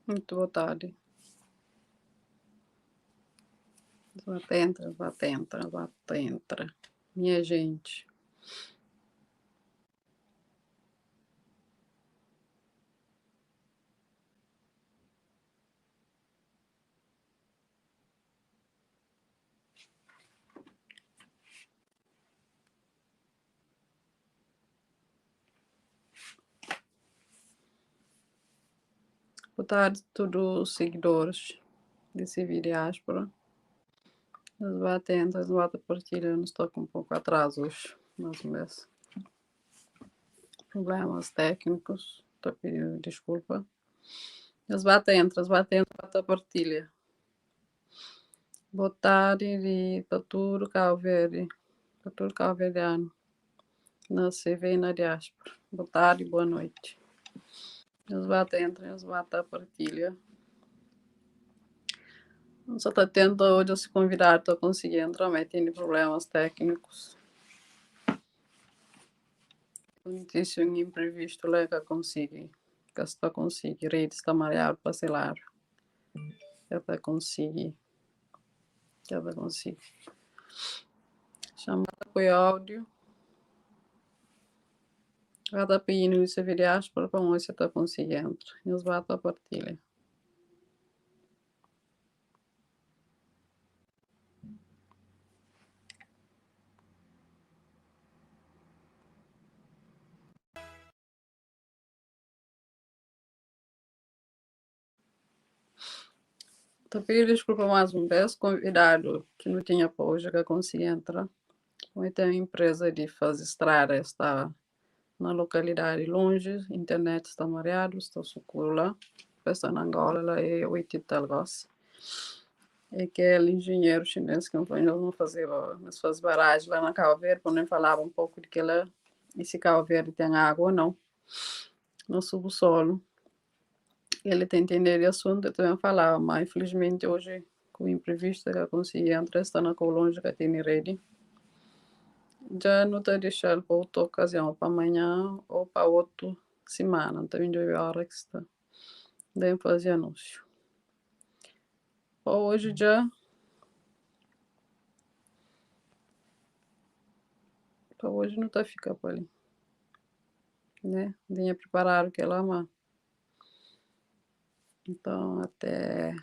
Muito boa tarde. Bota entra, bota entra, bota entra. Minha gente. Boa tarde, todos os seguidores de CV Diáspora. Nós bate entra, nós bate partilha, não estou com um pouco atraso hoje, mais uma vez. Problemas técnicos, estou pedindo desculpa. Nós bate entra, nós bate entra, bate partilha. Boa tarde para tudo Cabo Verde, para tudo Cabo Verdeano, na CV e na diáspora. Boa tarde, boa noite. Nós bate entra, nós bate partilha. Só está atento hoje se convidar, estou conseguindo entrar, mas tem problemas técnicos. Acontece um imprevisto lá que consegui, que está consegui, rede está mareado para sei lá. Já está consegui, já está consegui. Chama apoio áudio. Vai estar pedindo isso a diáspora para onde você está conseguindo. Nós vai estar partilha. Tô pedindo desculpa mais uma vez, convidado que não tinha para hoje que consegui entrar. Como tem uma empresa de fazer estrada, está na localidade longe, internet está mareado, está socorro lá, está na Angola, lá é oito e tal gosto. É aquele engenheiro chinês que nós não fazia, nós faz barragem lá na Cabo Verde, quando nem falava um pouco de que lá, e se Cabo Verde tem água ou não, no subsolo. Ele tem entender de assunto, eu também falava, mas infelizmente hoje, com o imprevisto que eu consegui entrar, está na longe que tem rede. Já não está deixando para outra ocasião, para amanhã ou para outra semana, também de hora que está. Deve fazer anúncio. Hoje já. Para hoje não está ficando por ali. Né? Tinha preparado que lá, mas. Então, até.